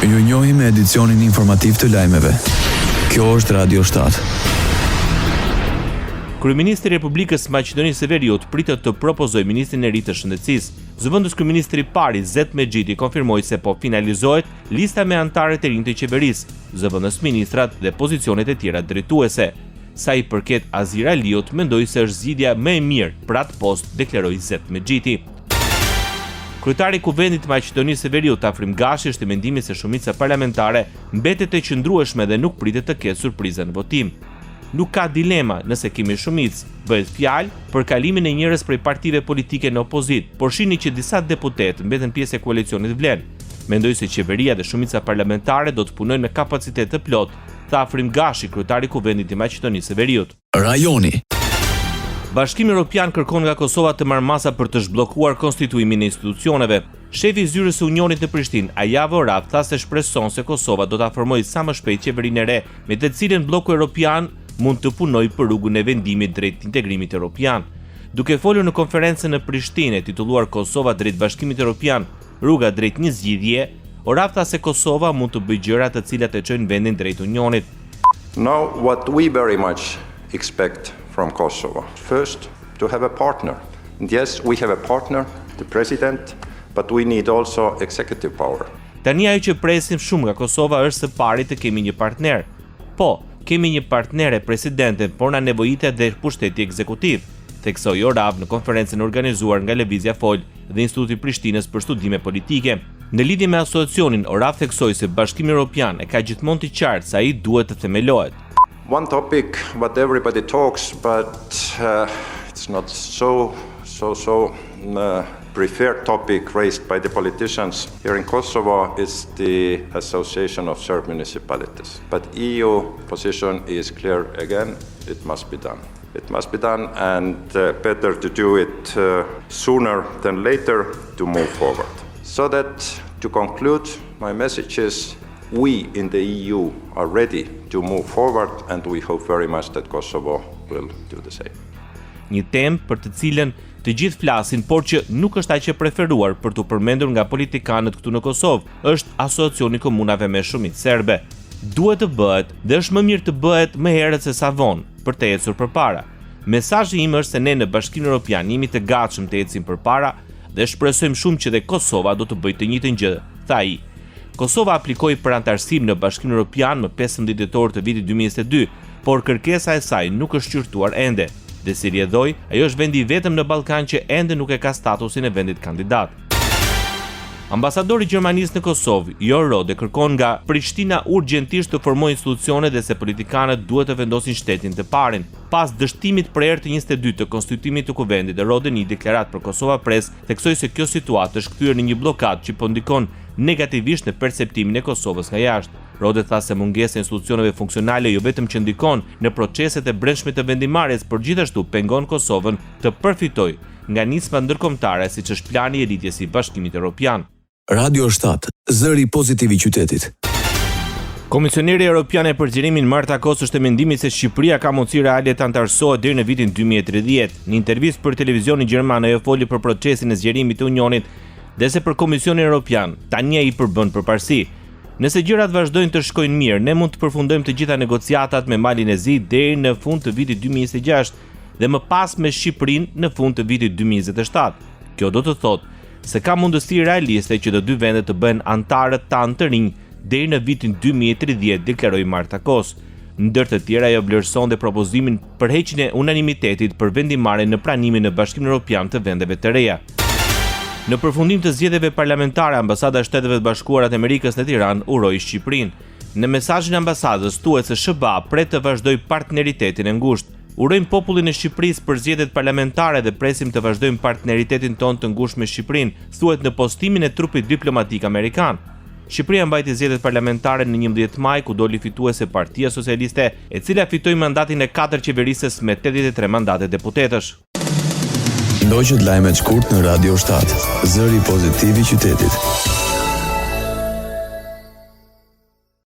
Ju njohim me edicionin informativ të lajmeve. Kjo është Radio 7. Kryeministri i Republikës së Maqedonisë së Veriut pritet të propozojë ministrin e ri të Shëndetësisë. Zëvendëskryeministri i parë Izet Mexhiti konfirmoi se po finalizohet lista me anëtarët e rinj të qeverisë, zëvendësministrat dhe pozicionet e tjera drejtuese. Sa i përket Azir Aliut, mendoj se është zgjidhja më e mirë për atë post, deklaroi Izet Mexhiti. Kryetari i Kuvendit të Maqedonisë së Veriut, Afrim Gashi është i mendimit se shumica parlamentare mbetet e qëndrueshme dhe nuk pritet të ketë surpriza në votim. Nuk ka dilema nëse kemi shumicë, bëhet fjalë për kalimin e njërës prej partive politike në opozitë, por shihni që disa deputetë mbeten pjesë e koalicionit Vlen. Mendoj se qeveria dhe shumica parlamentare do të punojnë me kapacitet të plotë, tha Afrim Gashi, kryetar i Kuvendit të Maqedonisë së Veriut. Rajoni. Bashkimi Europian kërkon nga Kosova të marrë masa për të zhbllokuar konstituimin e institucioneve. Shefi i zyrës së Unionit në Prishtinë, Aiav Orav tha se shpreson se Kosova do ta formojë sa më shpejt qeverinë e re, me të cilën blloku europian mund të punojë për rrugën e vendimit drejt integrimit europian. Duke folur në konferencën në Prishtinë e titulluar Kosova drejt Bashkimit Europian, Rruga drejt një zgjidhje, Orav tha se Kosova mund të bëjë gjëra të cilat e çojnë vendin drejt Unionit. Now what we very much expect from Kosovo, first to have a partner. And yes, we have a partner, the president, but we need also executive power. Tani ajo që presim shumë nga Kosova është së pari të kemi një partner. Po, kemi një partnere presidenten, por na nevojitet dhe pushteti ekzekutiv, theksoi Orav në konferencën e organizuar nga Lëvizja Fol dhe Instituti i Prishtinës për Studime Politike. Në lidhje me asociacionin, Orav theksoi se Bashkimi Evropian e ka gjithmonë të qartë se ai duhet të themelohet. One topic what everybody talks but uh, it's not so so so uh, preferred topic raised by the politicians here in Kosovo is the Association of Serb Municipalities. But EU position is clear again, it must be done. It must be done and uh, better to do it uh, sooner than later to move forward. So that to conclude, my message is we in the EU are ready to move forward and we hope very much that Kosovo will do the same. Një temë për të cilën të gjithë flasin, por që nuk është aq e preferuar për t'u përmendur nga politikanët këtu në Kosovë, është Asociacioni i Komunave me shumicë serbe. Duhet të bëhet dhe është më mirë të bëhet më herët se sa vonë për të ecur përpara. Mesazhi im është se ne në Bashkimin Evropian jemi të gatshëm të ecim përpara dhe shpresojmë shumë që dhe Kosova do të bëjë të njëjtën gjë, tha ai. Kosova aplikoi për anëtarësim në Bashkimin Evropian më 15 dhjetor të vitit 2022, por kërkesa e saj nuk është shqyrtuar ende. Dhe si rrjedhojë, ajo është vendi i vetëm në Ballkan që ende nuk e ka statusin e vendit kandidat. Ambasadori i Gjermanisë në Kosovë, Jörg Rohde, kërkon nga Prishtina urgjentisht të formojë institucione dhe se politikanët duhet të vendosin shtetin të parin. Pas dështimit për herë të 22 të konstituimit të kuvendit, Rohde në një deklaratë për Kosova Press theksoi se kjo situatë është kthyer në një bllokadë që po ndikon negativisht në perceptimin e Kosovës nga jashtë. Rohde tha se mungesa e institucioneve funksionale jo vetëm që ndikon në proceset e brendshme të vendimmarrjes, por gjithashtu pengon Kosovën të përfitojë nga nisma ndërkombëtare siç është plani i rritjes i Bashkimit Evropian. Radio 7, zëri pozitiv i qytetit. Komisioneri Europiane për Zgjerimin Marta Kos është e mendimit se Shqipëria ka mundësi reale të anëtarësohet deri në vitin 2030. Në intervistë për televizionin gjerman ajo foli për procesin e zgjerimit të Unionit dhe se për Komisionin Europian tani ai përbën përparësi. Nëse gjërat vazhdojnë të shkojnë mirë, ne mund të përfundojmë të gjitha negociatat me Malin e Zi deri në fund të vitit 2026 dhe më pas me Shqipërinë në fund të vitit 2027. Kjo do të thotë se ka mundësi realiste që të dy vendet të bëhen anëtarët tanë të rinj deri në vitin 2030, deklaroi Marta Kos. Ndër të tjera ajo vlerëson dhe propozimin për heqjen e unanimitetit për vendimmarrjen në pranimin në Bashkimin Evropian të vendeve të reja. Në përfundim të zgjedhjeve parlamentare, Ambasada e Shteteve të Bashkuara të Amerikës në Tiranë uroi Shqipërinë. Në mesazhin e ambasadës thuhet se SHBA pret të vazhdojë partneritetin e ngushtë. Urojmë popullin e Shqipërisë për zgjedhjet parlamentare dhe presim të vazhdojmë partneritetin tonë të ngushtë me Shqipërinë, thuhet në postimin e trupit diplomatik amerikan. Shqipëria mbajti zgjedhjet parlamentare në 11 maj, ku doli fituese Partia Socialiste, e cila fitoi mandatin e katërt qeverisës me 83 mandate deputetësh. Ndoqët lajmet shkurt në Radio 7, zëri pozitiv i qytetit.